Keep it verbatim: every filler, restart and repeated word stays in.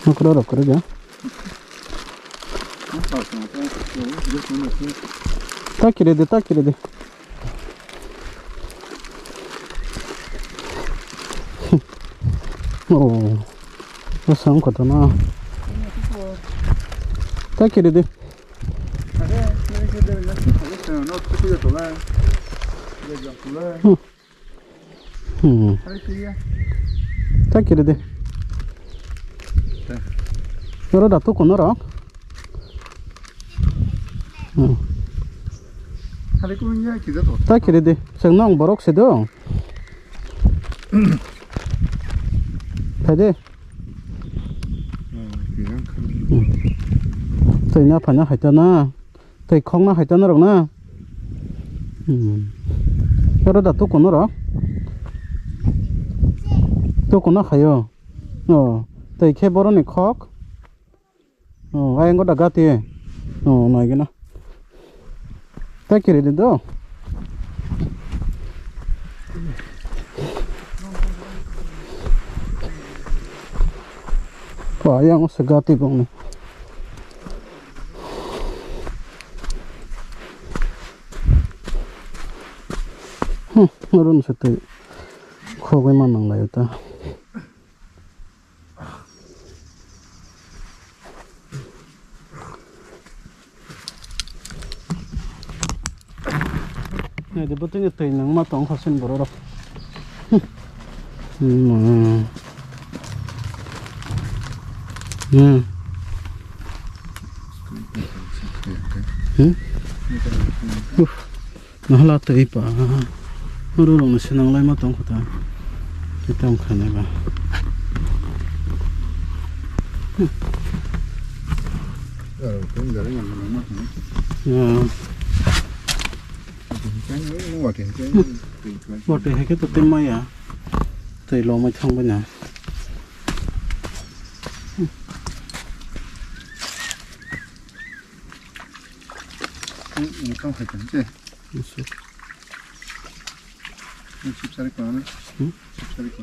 Nokro rok kwrwi ya. Ta kiri de, ta kiri de. Oh. Asam kotona. Ta kiri de. Hmm. Hmm. Ta kiri de. Oro da tukun oro. Hmm. Ta kiri de. Chwng nong borok se do. Phaidi. Hmm. Twi na phaina hai ta na. Tei khokna hai ta norok na. Hmm. Oro da tukun norok. Tukun no khaio. Oh, tei khe boroni khok. Oh, ayang da gati. Oh, nai gina. Ta kiri de do. Pa yang se gati bong ni. Hmm, arun se tei khogwi man nang lai ta. Nai de, bwtwini twi nangma tong kha sin borok rok. Hmm. Hmm. Hmm? Uf. Nahala twi pa. Oro rok no sinang lai ma tong kha ta. Kitam khanai ba. Ya. Watwi hai khe to tei maya. Tei lomai thang bai na. Sip sari kona. Hmm? Sip sari kona.